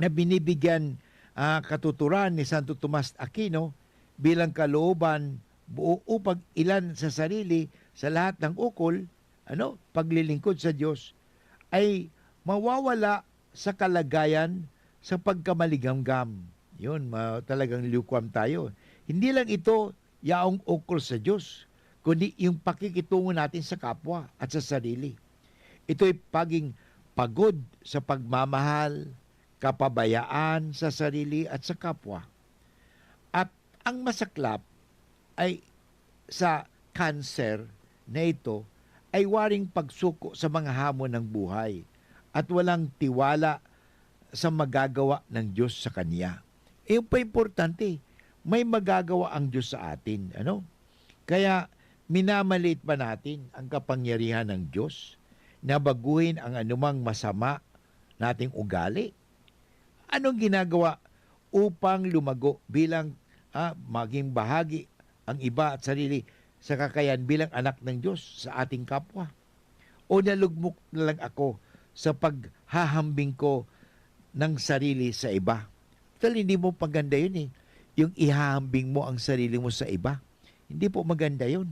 na binibigyan, ah, katuturan ni Santo Tomas Aquino bilang kalooban buo upang ilan sa sarili sa lahat ng ukol, ano, paglilingkod sa Diyos, ay mawawala sa kalagayan sa pagkamaligamgam. Yun, ma-, talagang liwkwam tayo. Hindi lang ito yaong ukol sa Diyos, kundi yung pakikitungo natin sa kapwa at sa sarili. Ito'y paging pagod sa pagmamahal, kapabayaan sa sarili at sa kapwa. At ang masaklap ay sa cancer na ito ay waring pagsuko sa mga hamon ng buhay at walang tiwala sa magagawa ng Diyos sa kanya. Yung pa importante, may magagawa ang Diyos sa atin, ano? Kaya minamaliit pa natin ang kapangyarihan ng Diyos na baguhin ang anumang masama nating ugali. Anong ginagawa upang lumago bilang, ah, maging bahagi ang iba at sarili sa kakayan bilang anak ng Diyos sa ating kapwa? O nalugmok na lang ako sa paghahambing ko ng sarili sa iba? Total, hindi mo maganda yun eh. Yung ihahambing mo ang sarili mo sa iba. Hindi po maganda yun.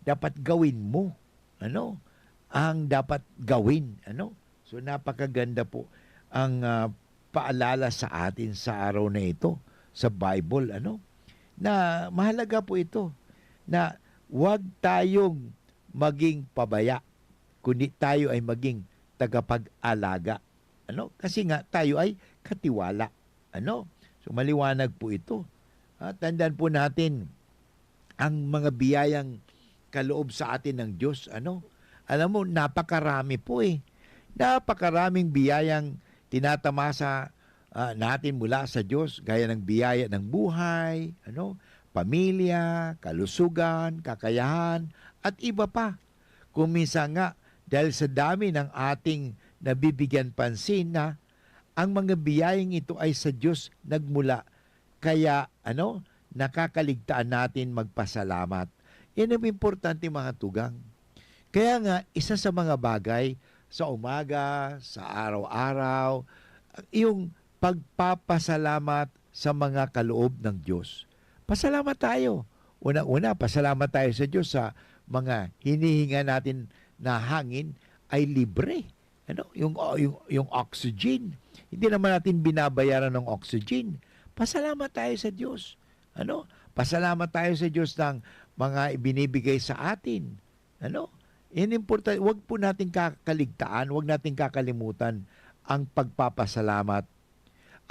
Dapat gawin mo, ano, ang dapat gawin, ano. So, napakaganda po ang, ah, paalala sa atin sa araw na ito, sa Bible, ano, na mahalaga po ito, na huwag tayong maging pabaya, kundi tayo ay maging tagapag-alaga. Ano? Kasi nga, tayo ay katiwala. Ano? So, maliwanag po ito. Ah, tandaan po natin ang mga biyayang kaloob sa atin ng Diyos. Ano? Alam mo, napakarami po eh. Napakaraming biyayang tinatamasa, ah, natin mula sa Diyos, gaya ng biyaya ng buhay, ano, pamilya, kalusugan, kakayahan, at iba pa. Kung minsan nga, dahil sa dami ng ating nabibigyan pansin na ang mga biyayang ito ay sa Diyos nagmula, kaya, ano, nakakaligtaan natin magpasalamat. Yan ang importante, mga tugang. Kaya nga, isa sa mga bagay sa umaga, sa araw-araw, yung pagpapasalamat sa mga kaloob ng Diyos. Pasalamat tayo. Una-una, pasalamat tayo sa Diyos sa mga hinihinga natin na hangin ay libre. Ano? Yung, yung, yung oxygen. Hindi naman natin binabayaran ng oxygen. Pasalamat tayo sa Diyos. Ano? Pasalamat tayo sa Diyos ng mga ibinibigay sa atin. Ano? Yan importante. Huwag po natin kakaligtaan, huwag natin kakalimutan ang pagpapasalamat.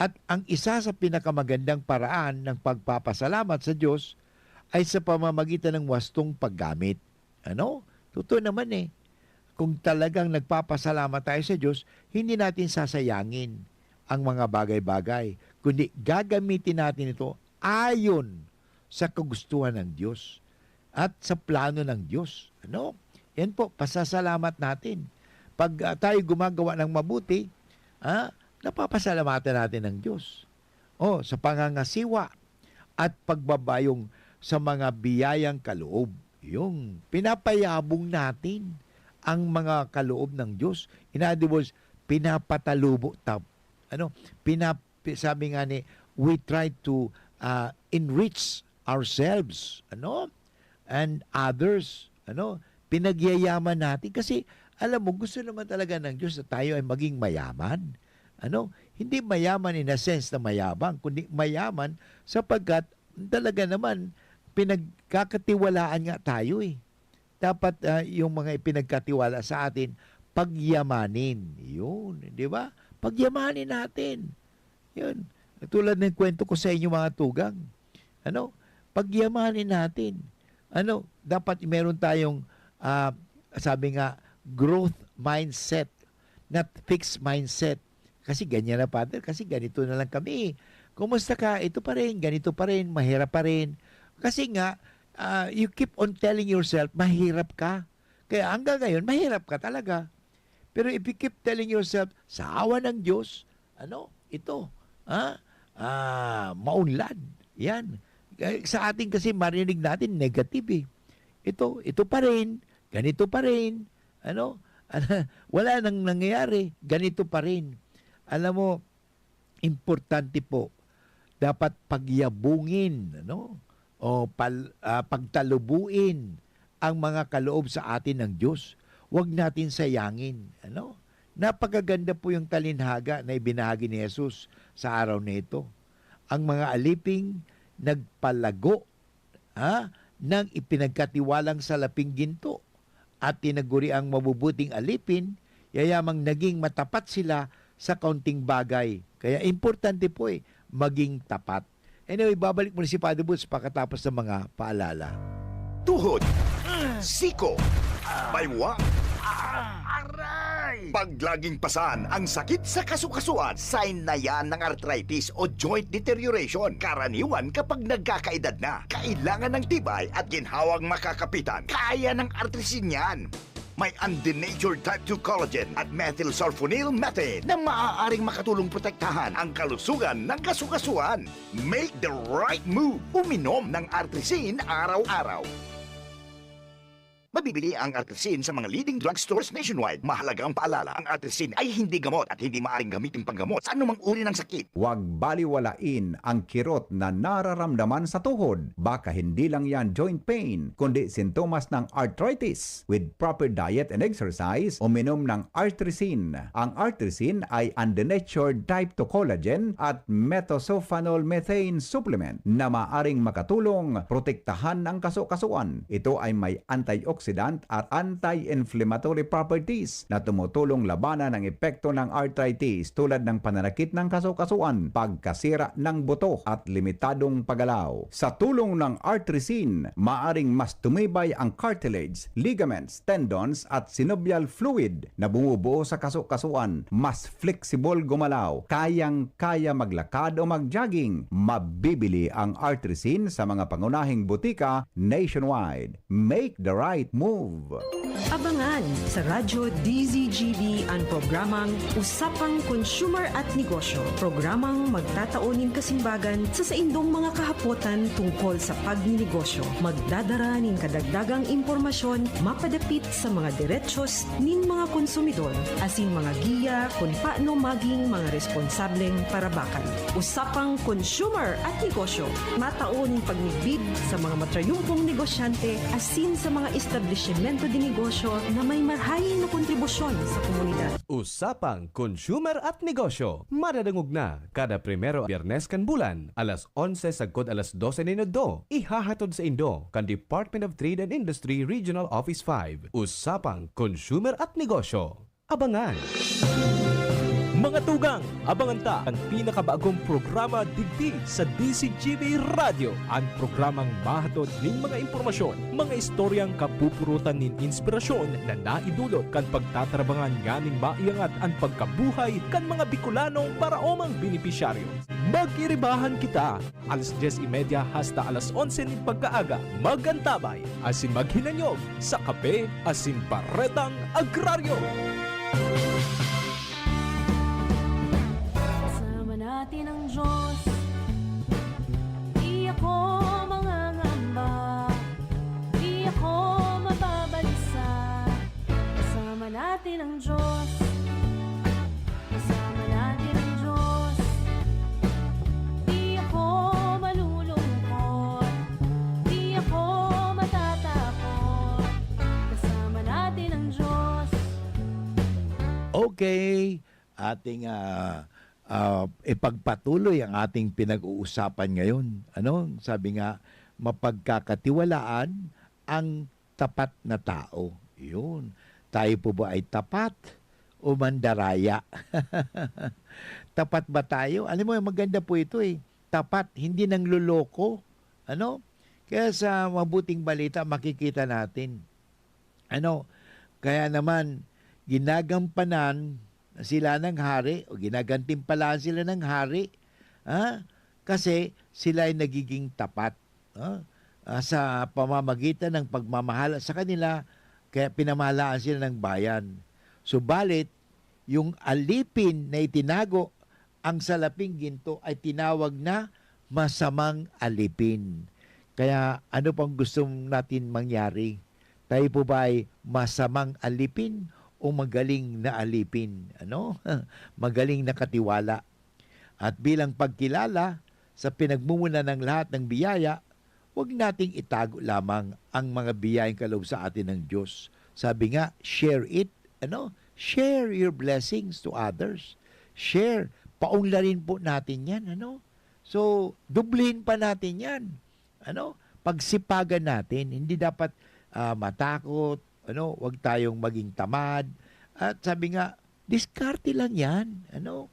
At ang isa sa pinakamagandang paraan ng pagpapasalamat sa Diyos ay sa pamamagitan ng wastong paggamit. Ano? Totoo naman eh. Kung talagang nagpapasalamat tayo sa Diyos, hindi natin sasayangin ang mga bagay-bagay, kundi gagamitin natin ito ayon sa kagustuhan ng Diyos at sa plano ng Diyos. Ano? Yan po, pasasalamat natin. Pag, ah, tayo gumagawa ng mabuti, ah, napapasalamatan natin ang Diyos. Oh, sa pangangasiwa at pagbabayong sa mga biyayang kaloob. Yung pinapayabong natin ang mga kaloob ng Diyos. In other words, pinapatalubo ta-, ano, pinap-, sabi nga ni, we try to, ah, enrich ourselves, ano, and others, ano, pinagyayaman natin. Kasi, alam mo, gusto naman talaga ng Diyos na tayo ay maging mayaman. Ano, hindi mayaman in a sense na mayabang, kundi mayaman sapagkat talaga naman pinagkakatiwalaan nga tayo eh. Dapat, ah, yung mga ipinagkatiwala sa atin, pagyamanin. Yun, di ba? Pagyamanin natin. Yun. Tulad ng kwento ko sa inyo, mga tugang. Ano? Pagyamanin natin. Ano? Dapat meron tayong, ah, sabi nga, growth mindset, not fixed mindset. kasi ganyan na, Father, kasi ganito na lang kami. Kumusta ka? Ito pa rin, ganito pa rin, mahirap pa rin." Kasi nga, ah, you keep on telling yourself, mahirap ka. Kaya hanggang ngayon, mahirap ka talaga. Pero if you keep telling yourself, "Sa awa ng Diyos, ano, ito, ha? Ah, maunlad." Yan. Eh, sa atin kasi marinig natin negative eh. Ito, ito pa rin, ganito pa rin, ano, wala nang nangyayari, ganito pa rin. Alam mo, importante po, dapat pagyabungin, ano, o pal-, ah, pagtalubuin ang mga kaloob sa atin ng Diyos. Huwag natin sayangin, ano? Napakaganda po yung talinhaga na ibinahagi ni Jesus sa araw na ito. Ang mga aliping nagpalago, ha, ng ipinagkatiwalang salaping ginto at tinaguri ang mabubuting alipin, yayamang naging matapat sila sa kaunting bagay. Kaya importante po eh, maging tapat. Anyway, babalik muna si Father Boots pagkatapos ng mga paalala. Tuhod, siko, baywang, aray! Pag laging pasan ang sakit sa kasukasuan, sign na yan ng arthritis o joint deterioration. Karaniwan kapag nagkakaedad na, kailangan ng tibay at ginhawang makakapitan. Kaya ng artrisin yan. May undenatured type two collagen at methylsulfonyl methane na maaaring makatulong protektahan ang kalusugan ng kasukasuan. Make the right move. Uminom ng Artrisin araw-araw. Mabibili ang Artrisin sa mga leading drugstores nationwide. Mahalagang paalala, ang Artrisin ay hindi gamot at hindi maaring gamitin panggamot sa anumang uri ng sakit. Huwag baliwalain ang kirot na nararamdaman sa tuhod. Baka hindi lang yan joint pain, kundi sintomas ng arthritis. With proper diet and exercise, uminom ng Artrisin. Ang Artrisin ay undenatured type two collagen at methylsulfonyl methane supplement na maaring makatulong protektahan ang kasukasuan. Ito ay may antioxidant at anti-inflammatory properties na tumutulong labanan ang epekto ng arthritis tulad ng pananakit ng kasukasuan, pagkasira ng buto at limitadong paggalaw. Sa tulong ng Artrisin, maaring mas tumibay ang cartilage, ligaments, tendons at synovial fluid na bumubuo sa kasukasuan, mas flexible gumalaw, kayang-kaya maglakad o mag-jogging. Mabibili ang Artrisin sa mga pangunahing butika nationwide. Make the right move! Abangan sa Radyo D Z G B an programang Usapang Consumer at Negosyo, programang magtatao nin kasimbagan sa saindong mga kahapotan tungkol sa pagninegosyo. Magdadara nin kadagdagang impormasyon mapadapit sa mga derechos nin mga konsumidor, asin mga giya kun paano maging mga responsableng parabakan. Usapang Consumer at Negosyo, matao nin pagmidbid sa mga matrayumpong negosyante asin sa mga establisimento de negosyo na may marhaen na kontribusyon sa komunidad. Usapang Consumer at Negosyo, madadangog na kada primero Biyernes kan bulan, alas onse sagkod alas dose nin udto. Ihahatod saindo kan Department of Trade and Industry Regional Office five. Usapang Consumer at Negosyo. Abangan! Mga tugang, abangan ta an pinakabagong programa digdi sa D Z G B Radyo, an programang mahatod nin mga impormasyon, mga istoryang kapupurutan nin inspirasyon na naidulot kan pagtatarabangan nganing maiangat an pagkabuhay kan mga Bicolanong paraomang benepisyaryo. Mag-iribahan kita, alas dyes y media hasta alas onse nin pagkaaga. Mag-antabay asin maghinanyog sa Kape asin Baretang Agraryo. Kasama natin ang Diyos. Di ako mangangamba. Di ako mababalisa. Kasama natin ang Diyos. Kasama natin ang Diyos. Di ako malulungkot. Di ako matatakot. Kasama natin ang Diyos. Okay, ating ah, ah, ipagpatuloy ang ating pinag-uusapan ngayon. Ano? Sabi nga, mapagkakatiwalaan ang tapat na tao. Yun. Tayo po ba ay tapat o mandaraya? Tapat ba tayo? Alam mo, maganda po ito eh. Tapat, hindi nang loloko. Ano? Kaya sa mabuting balita, makikita natin. Ano? Kaya naman, ginagampanan sila ng hari o ginagantimpalaan sila ng hari, ha? Kasi sila ay nagiging tapat, ha? Ah, sa pamamagitan ng pagmamahal sa kanila, kaya pinamahalaan sila ng bayan. Subalit, yung alipin na itinago, ang salaping ginto ay tinawag na masamang alipin. Kaya ano pang gusto natin mangyari? Tayo po ba ay masamang alipin o magaling na alipin? Ano? Magaling na katiwala. At bilang pagkilala sa pinagmumuna ng lahat ng biyaya, huwag nating itago lamang ang mga biyayang kaloob sa atin ng Diyos. Sabi nga, share it, ano? Share your blessings to others. Share. Paunlarin po natin yan, ano? So, dublihin pa natin yan. Ano? Pagsipagan natin. Hindi dapat ah, matakot, ano? Huwag tayong maging tamad. At sabi nga, diskarte lang yan, ano?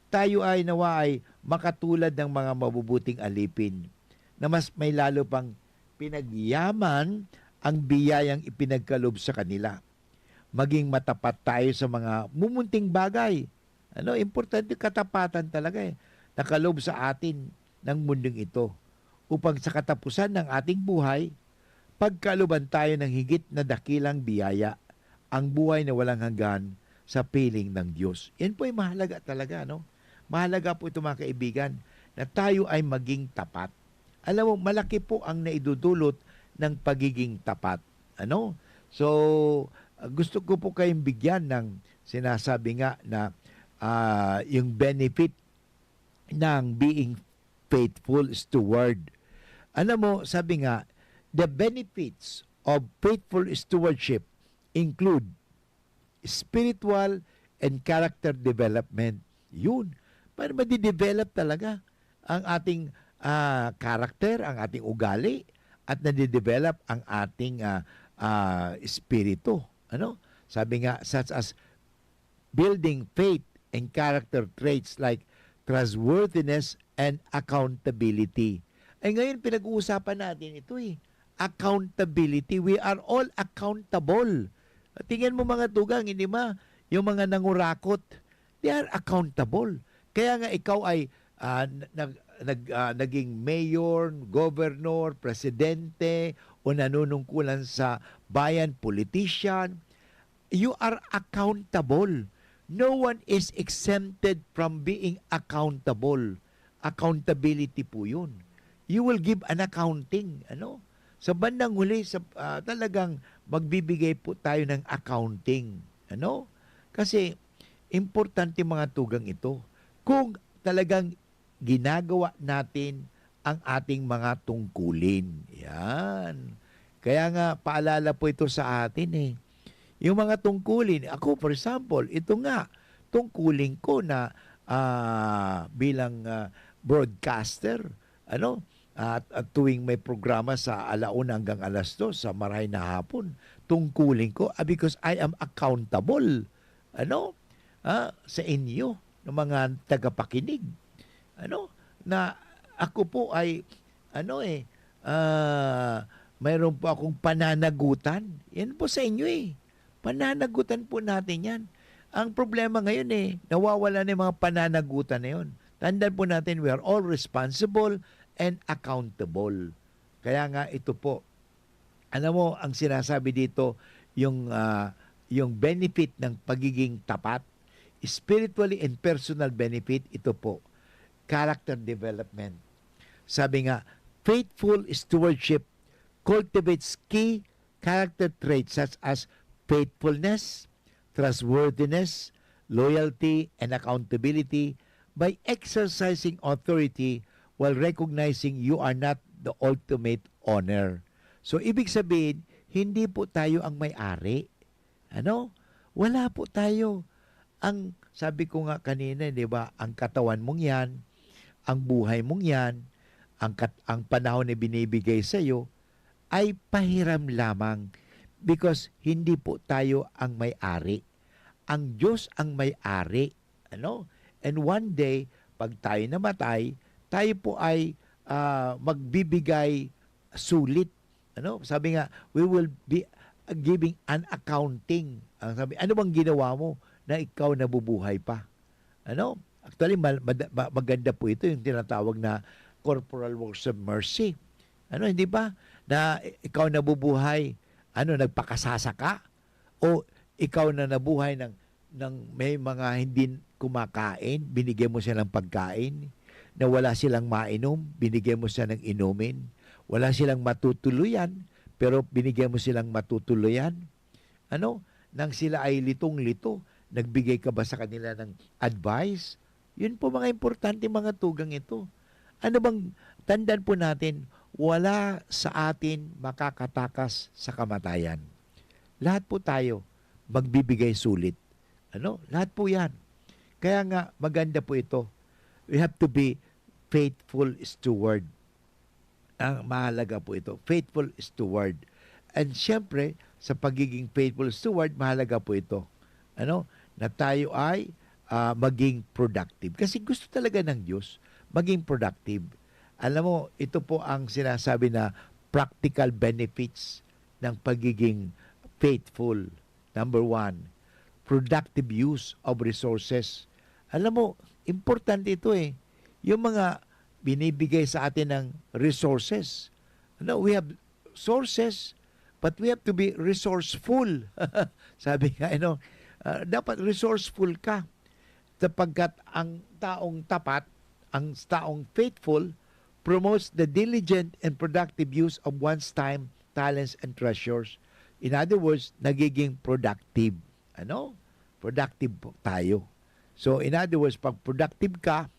Tayo ay nawa ay makatulad ng mga mabubuting alipin na mas may lalo pang pinagyaman ang biyayang ipinagkaloob sa kanila. Maging matapat tayo sa mga mumunting bagay. Ano, importante katapatan talaga eh. Nakaloob sa atin ng mundong ito upang sa katapusan ng ating buhay, pagkaluban tayo ng higit na dakilang biyaya, ang buhay na walang hanggan sa piling ng Diyos. Yan po ay mahalaga talaga, no? Mahalaga po ito, mga kaibigan, na tayo ay maging tapat. Alam mo, malaki po ang naidudulot ng pagiging tapat. Ano? So, ah, gusto ko po kayong bigyan ng sinasabi nga na ah, yung benefit ng being faithful steward. Alam mo, sabi nga, the benefits of faithful stewardship include spiritual and character development. Yun. Para madidevelop talaga ang ating ah, character, ang ating ugali, at nadidevelop ang ating ah, ah, espiritu. Ano? Sabi nga, such as building faith and character traits like trustworthiness and accountability. Ay ngayon, pinag-uusapan natin ito eh. Accountability. We are all accountable. Tingnan mo mga tugang, hindi ba? Yung mga nangurakot, they are accountable. Kaya nga ikaw ay ah, nag, nag, ah, naging mayor, governor, presidente, o nanunungkulan sa bayan, politician, you are accountable. No one is exempted from being accountable. Accountability po yun. You will give an accounting. Ano? Sa bandang huli, sa, ah, talagang magbibigay po tayo ng accounting. Ano? Kasi importante mga tugang ito. Kung talagang ginagawa natin ang ating mga tungkulin. Yan. Kaya nga, paalala po ito sa atin eh. Yung mga tungkulin, ako for example, ito nga, tungkulin ko na ah, bilang ah, broadcaster, ano, at, at tuwing may programa sa alauna hanggang alas dos sa marahay na hapon, tungkulin ko ah, because I am accountable, ano, ah, sa inyo, ng mga tagapakinig. Ano, na ako po ay, ano eh, ah, mayroon po akong pananagutan. Yan po sa inyo eh. Pananagutan po natin yan. Ang problema ngayon eh, nawawala na yung mga pananagutan na yun. Tandaan po natin, we are all responsible and accountable. Kaya nga ito po, alam mo, ang sinasabi dito, yung, ah, yung benefit ng pagiging tapat, spiritually and personal benefit, ito po, character development. Sabi nga, faithful stewardship cultivates key character traits such as faithfulness, trustworthiness, loyalty, and accountability by exercising authority while recognizing you are not the ultimate owner. So, ibig sabihin, hindi po tayo ang may-ari. Ano? Wala po tayo. Ang, sabi ko nga kanina, di ba, ang katawan mong yan, ang buhay mong yan, ang, kat- ang panahon na binibigay sa'yo, ay pahiram lamang because hindi po tayo ang may-ari. Ang Diyos ang may-ari. Ano? And one day, pag tayo namatay, tayo po ay ah, magbibigay sulit. Ano? Sabi nga, we will be giving an accounting. Ang sabi, ano bang ginawa mo? na ikaw nabubuhay pa. Ano? Actually, mal- mad- ma- maganda po ito, yung tinatawag na corporal works of mercy. Ano, hindi ba? Na ikaw nabubuhay, ano, nagpakasasa ka? O ikaw na nabuhay ng, ng may mga hindi kumakain, binigyan mo silang pagkain, na wala silang mainom, binigyan mo siya ng inumin, wala silang matutuluyan, pero binigyan mo silang matutuluyan? Ano, nang sila ay litong-lito, nagbigay ka ba sa kanila ng advice? Yun po, mga importante, mga tugang ito. Ano bang, tandaan po natin, wala sa atin makakatakas sa kamatayan. Lahat po tayo magbibigay sulit. Ano? Lahat po yan. Kaya nga, maganda po ito. We have to be faithful steward. Ang mahalaga po ito, faithful steward. And siyempre, sa pagiging faithful steward, mahalaga po ito. Ano? Na tayo ay, ah, maging productive. Kasi gusto talaga ng Diyos maging productive. Alam mo, ito po ang sinasabi na practical benefits ng pagiging faithful. Number one, productive use of resources. Alam mo, importante ito eh. Yung mga binibigay sa atin ng resources. Ano, we have sources, but we have to be resourceful. Sabi nga, ano, ah, dapat resourceful ka. Sapagkat ang taong tapat, ang taong faithful, promotes the diligent and productive use of one's time, talents, and treasures. In other words, nagiging productive. Ano? Productive po tayo. So, in other words, pag productive ka,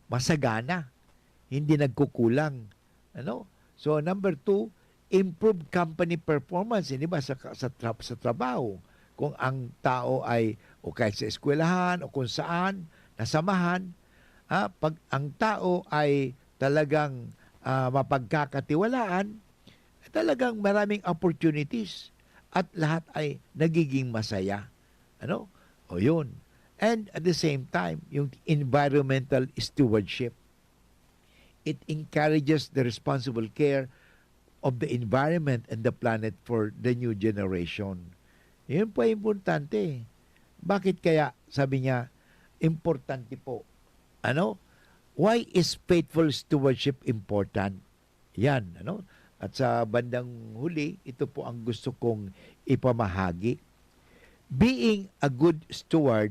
masagana, hindi nagkukulang. Ano? So, number two, improve company performance. Hindi ba sa, sa, tra- sa trabaho, kung ang tao ay, o kahit sa eskwelahan, o kung saan, nasamahan, ah, pag ang tao ay talagang, ah, mapagkakatiwalaan, talagang maraming opportunities at lahat ay nagiging masaya. Ano? O yun. And at the same time, yung environmental stewardship, it encourages the responsible care of the environment and the planet for the new generation. Yun po ay importante. Bakit kaya, sabi niya, importante po? Ano? Why is faithful stewardship important? Yan, ano? At sa bandang huli, ito po ang gusto kong ipamahagi. Being a good steward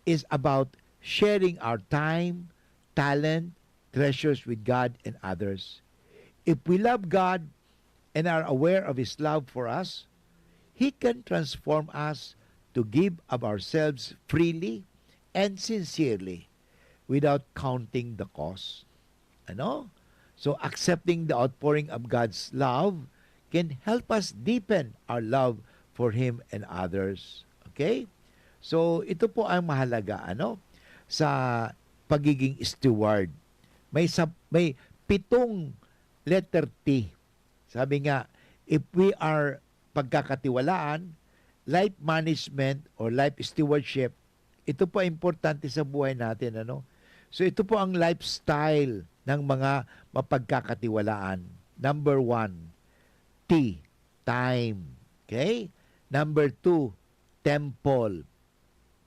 is about sharing our time, talent, treasures with God and others. If we love God and are aware of His love for us, He can transform us to give of ourselves freely and sincerely without counting the cost. Ano? So, accepting the outpouring of God's love can help us deepen our love for Him and others. Okay? So, ito po ang mahalaga, ano, sa pagiging steward. May sa, may pitong letter T. Sabi nga, if we are pagkakatiwalaan, life management or life stewardship, ito po ay importante sa buhay natin, ano? So, ito po ang lifestyle ng mga mapagkakatiwalaan. Number one, T, time. Okay? Number two, temple.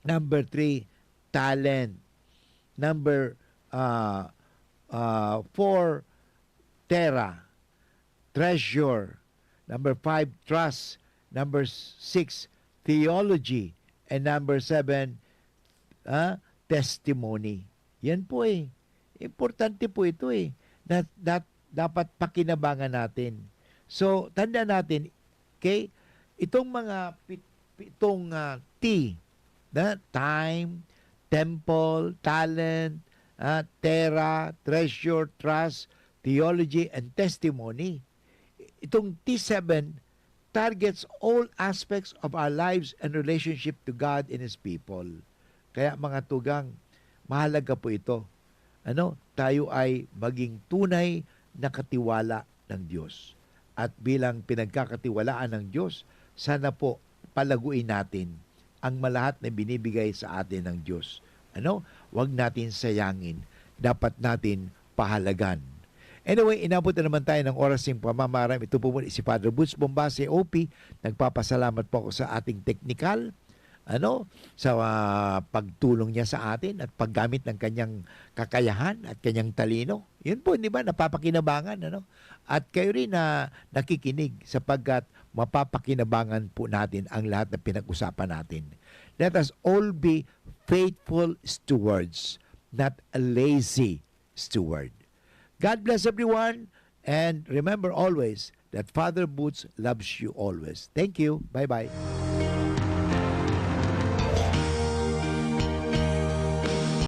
Number three, talent. Number, ah, ah, four, terra, treasure. Number five, trust. Number six, theology. And number seven, ah, testimony. Yan po eh. Importante po ito eh. Na, na, dapat pakinabangan natin. So, tandaan natin, okay, itong mga pit-, pitong, ah, T, na time, temple, talent, ah, terra, treasure, trust, theology, and testimony. Itong T seven targets all aspects of our lives and relationship to God and His people. Kaya, mga tugang, mahalaga po ito. Ano, tayo ay maging tunay na katiwala ng Diyos. At bilang pinagkakatiwalaan ng Diyos, sana po palaguin natin ang malahat na binibigay sa atin ng Diyos. Ano? Huwag natin sayangin. Dapat natin pahalagan. Anyway, inabot na naman tayo ng oras ng pamamaram. Ito po muna si Father Boots Bombase, O P. Nagpapasalamat po ako sa ating teknikal, ano, sa, ah, pagtulong niya sa atin at paggamit ng kanyang kakayahan at kanyang talino. Yun po, di ba, napapakinabangan, ano? At kayo rin na nakikinig, sapagkat mapapakinabangan po natin ang lahat na pinag-usapan natin. Let us all be faithful stewards, not a lazy steward. God bless everyone, and remember always that Father Boots loves you always. Thank you. Bye-bye.